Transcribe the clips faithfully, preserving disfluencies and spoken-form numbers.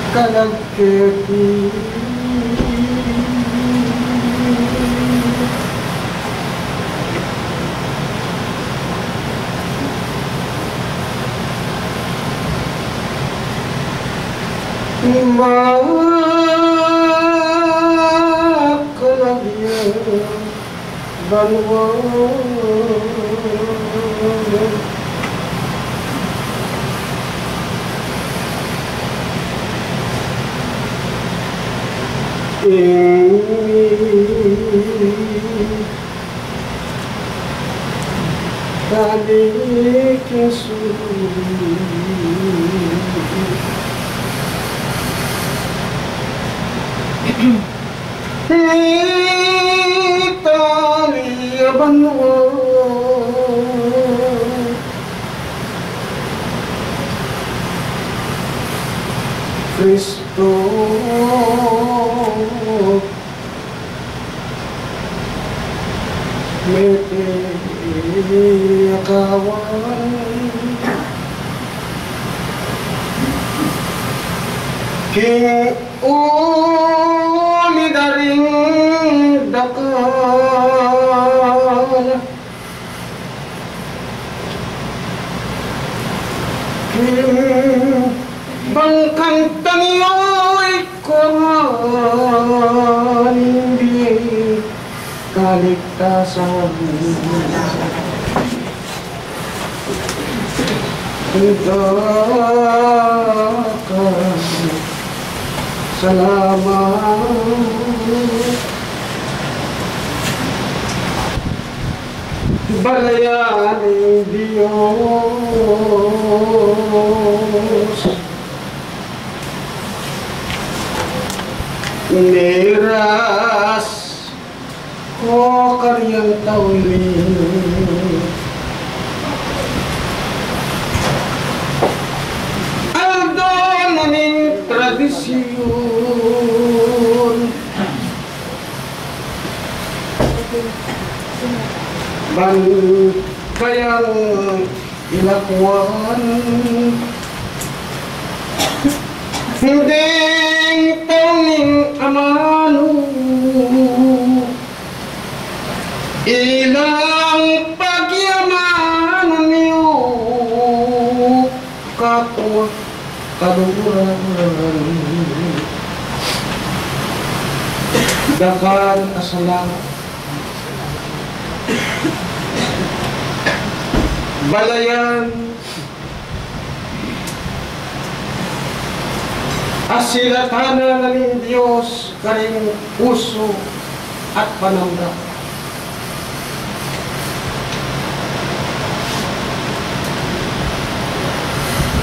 Kalagketi. Makalagyan banua. Ing Kaliking suli. Italia banua. Kristo. Mete kawan. King uli da ring dakal. King bang kantang yoy ko nga ning bie kaligtasan. Dakal salamat. Balayan ning Dios. Miras ko karing tau ini. Aldo na ning tradisyun. Ban kayang ilakuan ding tau ning amanu. Ilang pagyamanan yu kakua kaluguran. Dakal a salamat. Balayan a silatan na ning Dios karing pusu at panamdaman.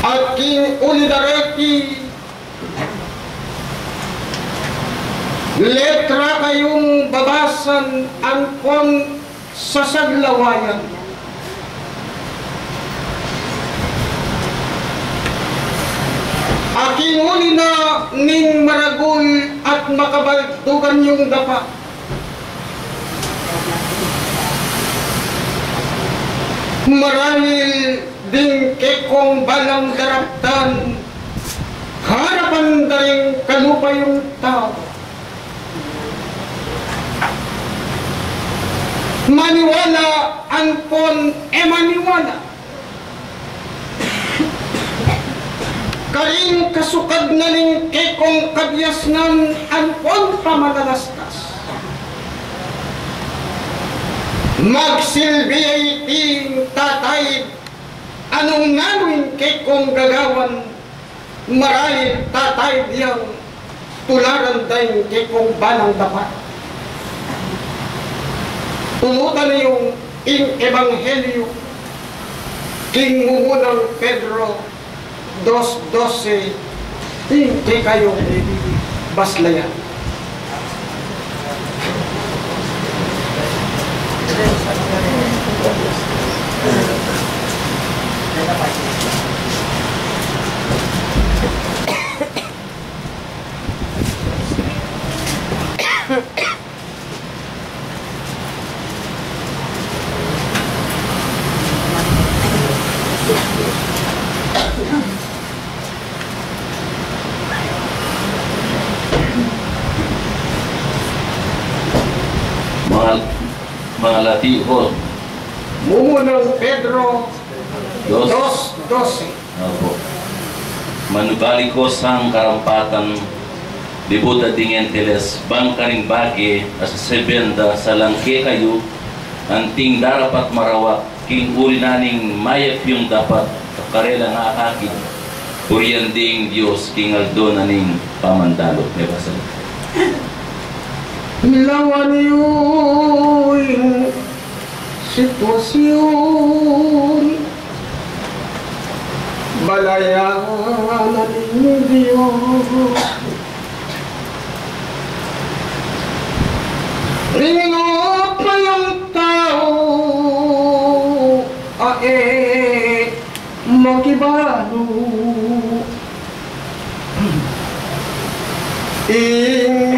At king uli dareti, letra kayung babasan ampon sasaglawayan. King uli na ning maragul at makabaldugan yung dapa, marahil ding kekong balang daraptan, harapan da ring kalupa yung tau. Maniwala ampon e maniwala, karing kasukad na ning kekong kabiasnan ampon pamalalastas, magsilbi ya iting tatay anung nanu ing kekong gagawan, marahil tatay diyang tularan da ing kekong balang dapa. Tulutan yu ing ebanghelyu king mumunang Pedro dos doce, ing kekayung baslayan. Mga lati ko. Mumunang Pedro dos. Dos doce. Opo. Manubali ko sang karampatan, libud a ding Gentiles, bang karing bage a sasabian da sa lang kekayu, anting darapat marawak, king uri na ning mayap yung dapat karelang akakit, purian ding Dios king aldo na ning pamandalu. May basa. Lawan yu ing sitwasyun, balayan na ning Dios. Ing nupa yang tau a e makibalu, ing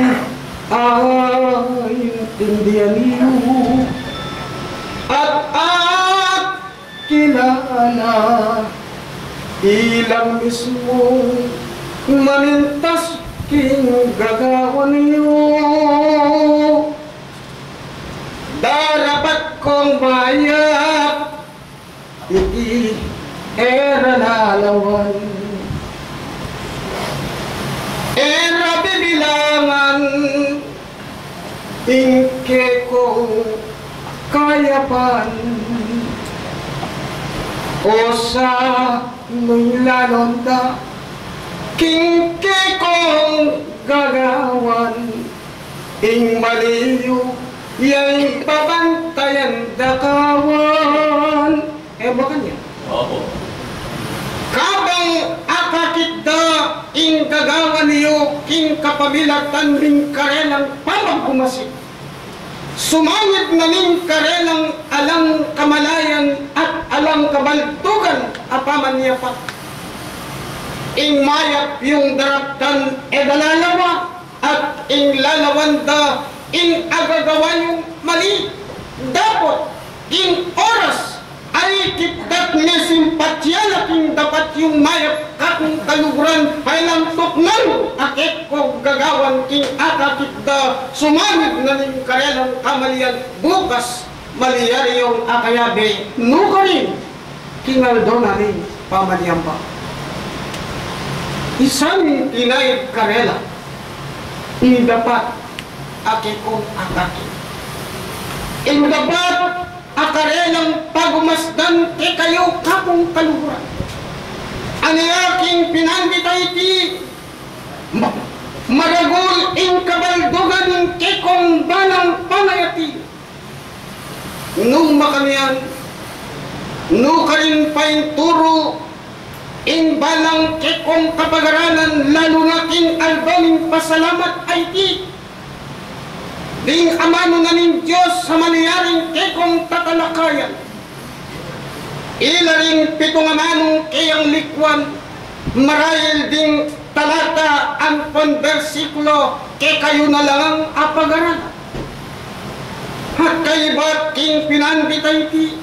aintindian yu at, at kilala ilang mismung mamintas king gagawan yu. Darapat kong mayap iti e ra lalawan, e ra bibilangan ing kekong kayapan. O sa nung lalon da king kekong gagawan, ing maliyu yang babantayan da kawan. E, makanyan. Opo. Kabang akakit da ing gagawan yu king kapamilatan ning karelang pamaggumasip, sumangid na ning karelang alang kamalayan at alang kabaldugan a pamanyapat. Ing mayap yung daraptan e da lalawa, at ing lalawan da ing agagawa yung mali. Dapot ing oras a ikit da't misimpatya la king dapat yung mayap kakung kaluguran, e lang tuknang a kekong gagawan king akakit da, sumangid na ning karelang kamalian, bukas malyaryung akayabe, nukarin king aldo na ning pamanyamba. Isang tinaid karela ing dapat a kekong akakit, ing dapat a karelang pagumasdan kekayu kakung kaluguran. Anya king pinandit a iti, ma-, maragul ing kabaldugan ning kekong balang pangayati. Nung makanyan, nukarin painturu ing balang kekong kapagaralan, lalu na king aldo ning pasalamat a iti, ding amanu na ning Dios a malyaring kekong tatalakayan. Ila ring pitung amanu keyang likuan, marahil ding talata ampon bersikulo kekayu na lang a pagaralan. At kaybat king pinandit a iti,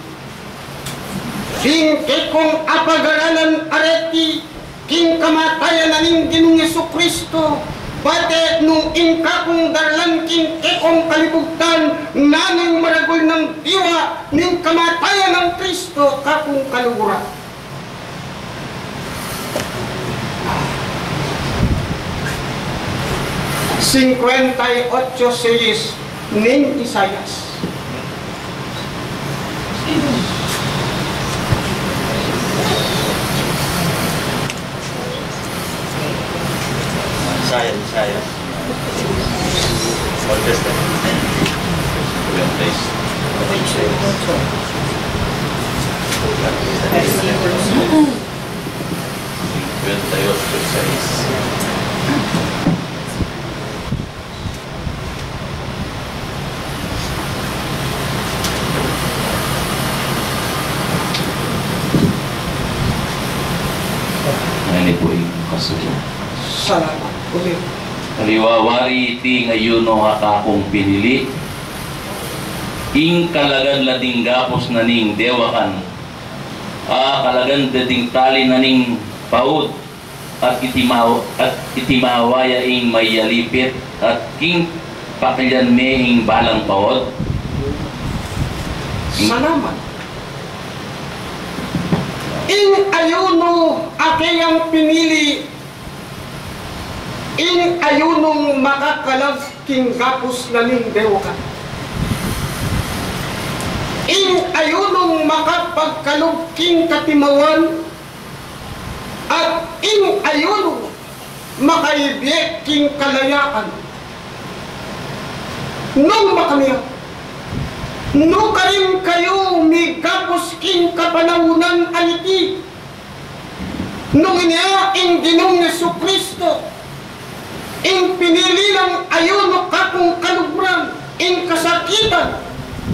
ding kekong apagaralan a reti king kamatayan na ning Ginung Jesucristo, bate nung ing kakung darlan king kekong kalibugtan, nanung maragul nang diwa ning kamatayan nang Cristo kakung kaluguran. Cincuenta y ocho seis ning Isaias. Isaias, Isaias. Old Testament. Yung place. Cincuenta y ocho seis. Ini pu ing kasulatan. Salamat. Ulit. Aliwa wari iti ngayun, o akakung pinili, ing kalagan la ding gapus na ning dewakan, a kalagan da ding tali na ning paud, at itimaw-, at itimawa ya ing mayalipit, at king pakilyan me ing balang paud. Salamat. Ing ayunu a keyang pinili, ing ayunung makakalab king gapus na ning dewata. Ing ayunung makapagkalub king katimawan, at ing ayunung makaibie king kalayaan. Nung makanyan, nukarin kayu migapus king kapanahunan a iti. Nung inya ing Ginung Jesucristo, ing pinili lang ayunu kakung kaluguran, ing kasakitan,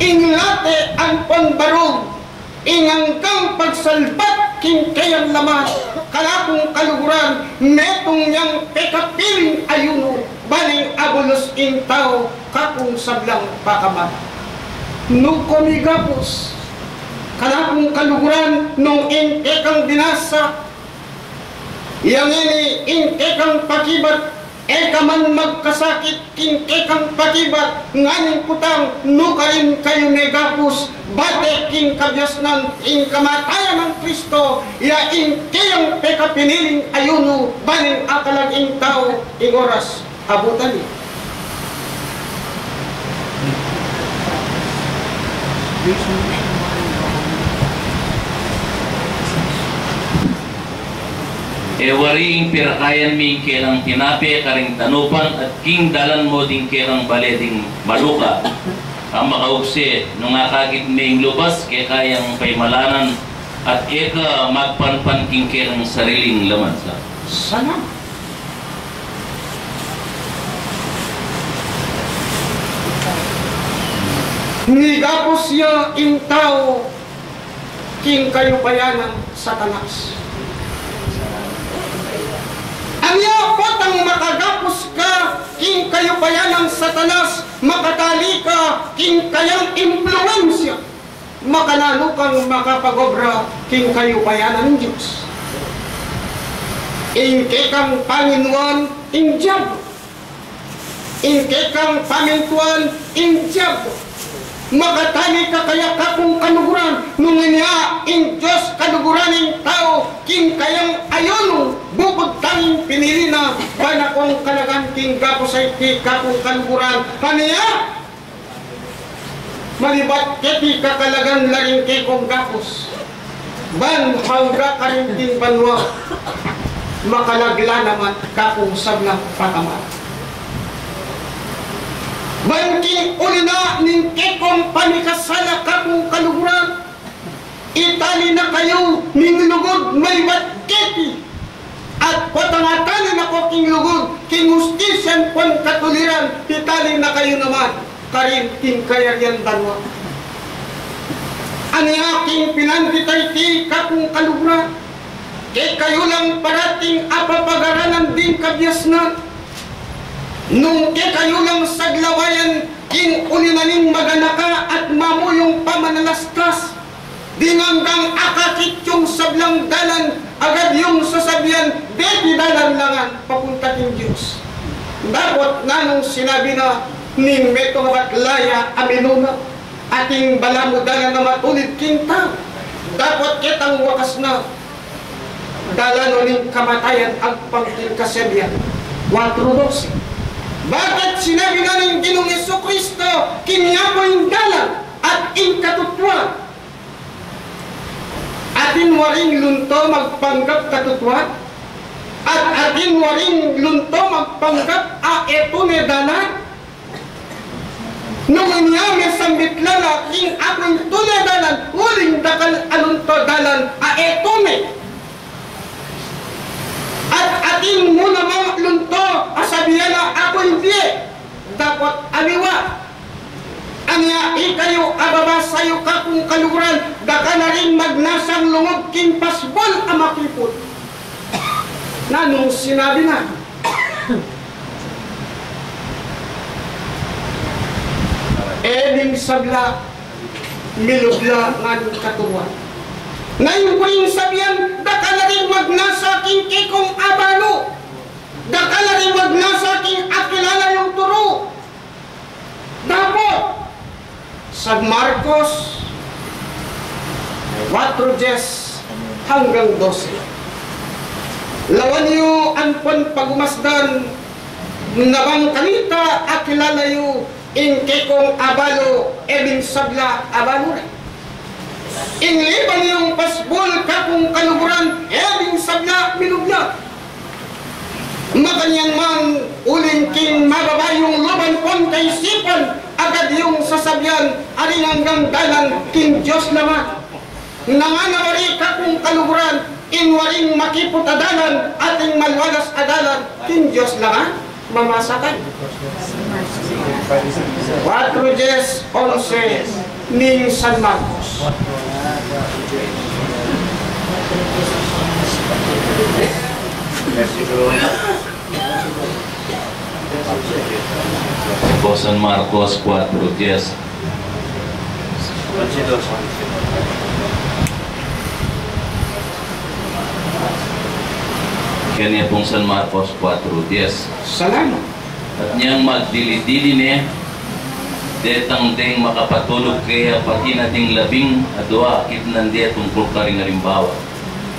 ing late ampon barug, ing anggang pagsalbat king keyang laman, kalakung kaluguran, metung yang pekapiling ayunu, ban ing abulus ing tau kakung sablang pakamat. Nu ko migapus, kalakung kaluguran, nung ing kekang binasa, yang ini ing kekang pakibat, e ka man magkasakit king kekang pakibat, ngan ing kutang, nukarin kayu megapus, bate king kabiasnan, ing kamatayan nang Kristo, ya ing keyang pekapiniling ayunu, ban ing akalang ing tau, ing oras abutan ne. E wari ing pirakayan mi ing kekang tinape karing tanupan at king dalan mu ding kekang bale ding maluka. Ang makaugse, nung akakit me ing lubas keka yang paimalanan, at e ka magpanpan king kekang sariling laman sa. Sana. Migapus ya ing tau king kayupayan nang Satanas. Anya potang makagapus ka king kayupayan nang Satanas, makatali ka king kayang impluensya, makananu kang makapagobra king kayupayan ning Dios. Ing kekang panginuan, ing diablo. Ing kekang pamintuan, ing diablo. Makatali ka kaya kakung kaluguran, nung inya ing Dios kaluguran ing tau king kayang ayunu, bukut tanging pinili na, ban akong kalagan king gapus a iti kakung kaluguran. Anya? Malibat keti kakalagan la ring kekong gapus, ban hangga karin king banua, makalagla naman kakung sablang pakamat. Ban king uli na ning kekong pamikasala kakung kaluguran, itali na kayu ning lugud malibat keti. At potang atali na ko king lugud, king hustisya ampon katuliran, itali na kayu naman karin king kayarian banua. Anya king pinandit a iti kakung kaluguran, kekayu lang parating apapagaranan ding kabiasnan. Nung kekayu lang saglawayan king uli na ning maganaka at mamuyung pamanalastas, ding anggang akakit yung sablang dalan, agad yung sasabian, deti dalan la ngan papunta king Dios. Dapot nanung sinabi na ning metung a batla ya a minuna, atin balamu dalan a matulid king tau. Dapot ketang wakas na, dalan no ning kamatayan agpang king kasabian. Kuatro dose. Bakit sinabi na ning Ginung Jesucristo, keni ya pu ing dalan at ing katutuan? Atin waring lunto magpanggap katutuan, at atin waring lunto magpanggap a e tune dalan. Nung inya me sambit la la king aku ing tune dalan, uling dakal a lunto dalan a e tune. At atin mu namang lunto a sabian a aku ing bie, dapot aliwa. Anya ikayu a babasayu kakung kaluguran, dakal la ring magnasang lungub king pasbul a makiput. Nanung sinabi na? E ning sabla, milub la ngan katuruan. Nanu ing sabian, dakal la ring magnasa king kekong abalu. Dakal la ring magnasa king akilala yung turu. Dapot, San Marcos, Kuatro dies hanggang dose. Lawan yu ampon pagumasdan, nung kanita akilala yu ing kekong abalu, e ding sabla abalu re. Ing lipan yung pasbul kakung kaluguran, e ding sabla minubla. Makanyan man, uling king mababayung lub ampon kaisipan, agad yung sasabian, aring anggang dalan king Dios la man. Nung kanita wari kakung kaluguran, ing waring makiput a dalan, ating malualas a dalan king Dios la man. Mamasa tayu. Kuatro dies, onse, ning San Marcos. Gospel San Marcos kuatro dies. Keni pung San Marcos kuatro dies. Salamat. At inyang magdili-dili ne, detang deng makapatulug keya pati na ding labing adua, akit nande tungkul karing alimbawa.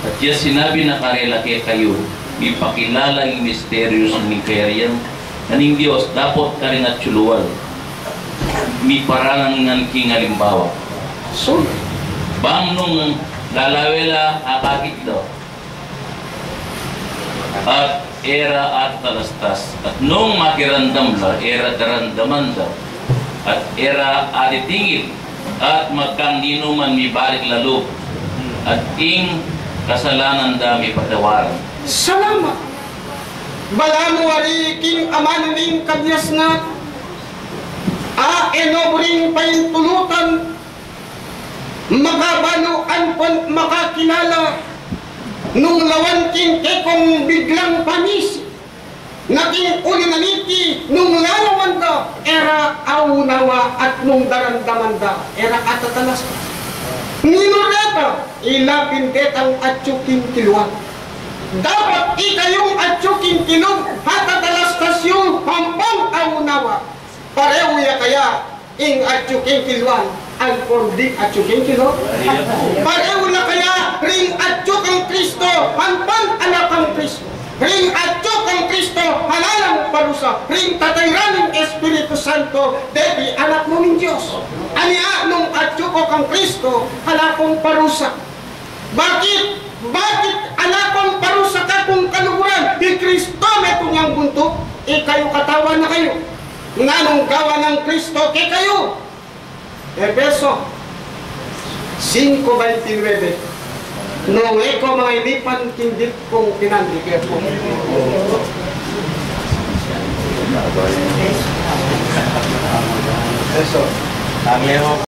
At iya sinabi na karela kekayu, mipakilala ing misteryu ning kayarian na ning Dios dapot karing atyu lual, miparalan ngan king alimbawa. So, bang nung lalawe la, akakit da, at e ra atatalastas, at nung makiramdam la, e ra daramdaman da, at e ra atitingil, at magkang ninuman mibalik la lub, at ing kasalanan da mipatawaran. Salamat. Balamu wari king amanu ning kabiasnan, a e no buring paintulutan, makabalu ampon makakilala, nung lawan king kekong biglang pamisip, na king uli na niti nung lalawan da, e ra aunawa at nung daramdaman da, e ra atatalastas. Ninu reta, ila pin detang atyu king kiluan. Dapat ikayung atyu king kilub, atatalastas yu ampon aunawa. Parehu ya kaya ing atyu king kiluan ampon ding atyu king kilub? Parehu la kaya ring atyu kang Kristo ampon ala kang Kristo? Ring atyu kang Kristo, ala lang parusa. Ring tatayran ning Espiritu Santo, deti anak mu ning Dios. Anya nung atyu ku kang Kristo, ala kung parusa. Bakit? Bakit ala kung parusa kakung kaluguran? I Kristo metung yang buntuk, ikayu katawan na kayu. Nanung gawa nang Kristo kekayu? Efeso singko veintinueve. Nung e ko mangainipan king dili kung pinandipe ku. Efeso, ang lewat